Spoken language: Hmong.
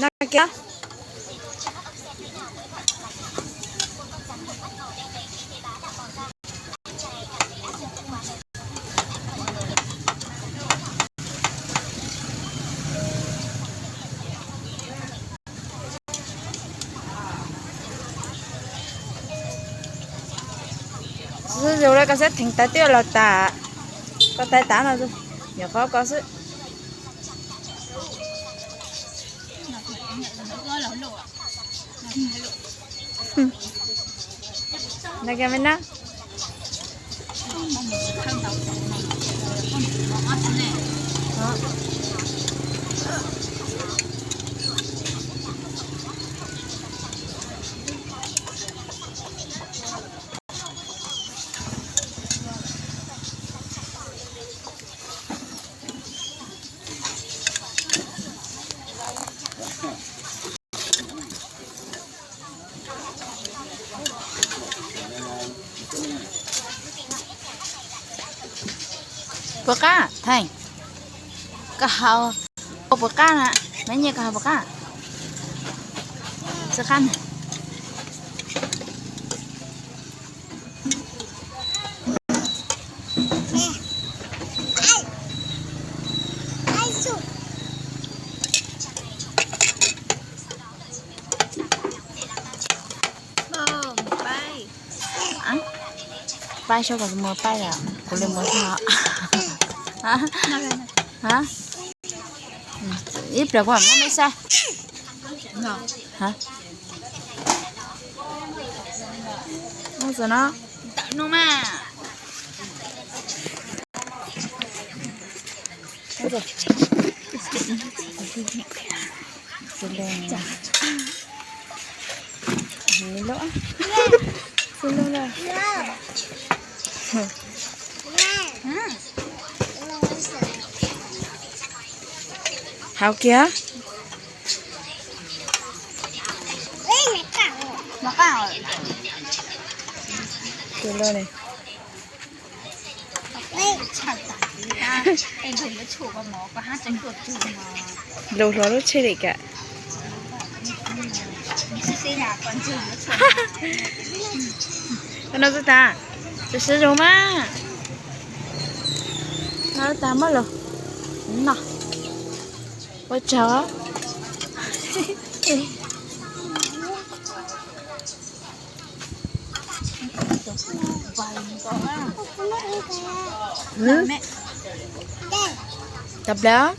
No kiag. Xwb zus la koj xav theej tas twb los tas, koj tais tas no, nyuam qhuav koj xwb. Nag kiag me nab. Puas qab Theej? Koj haus puas qab na? Nab Nyiaj, koj haus puas qab? Tsis qab na. Paib saib koj mus paib lawm, kuv li mus txog. Ib pliag kuv mam muab mej saib. Ntawm no mas. Haus kiag. Tus loj ne. Lus hlob lub tsheb li kam. Koj no xwb tas, tsis sib zoo mas. No tas muab lus no. Ua tsaug. Tau plaws.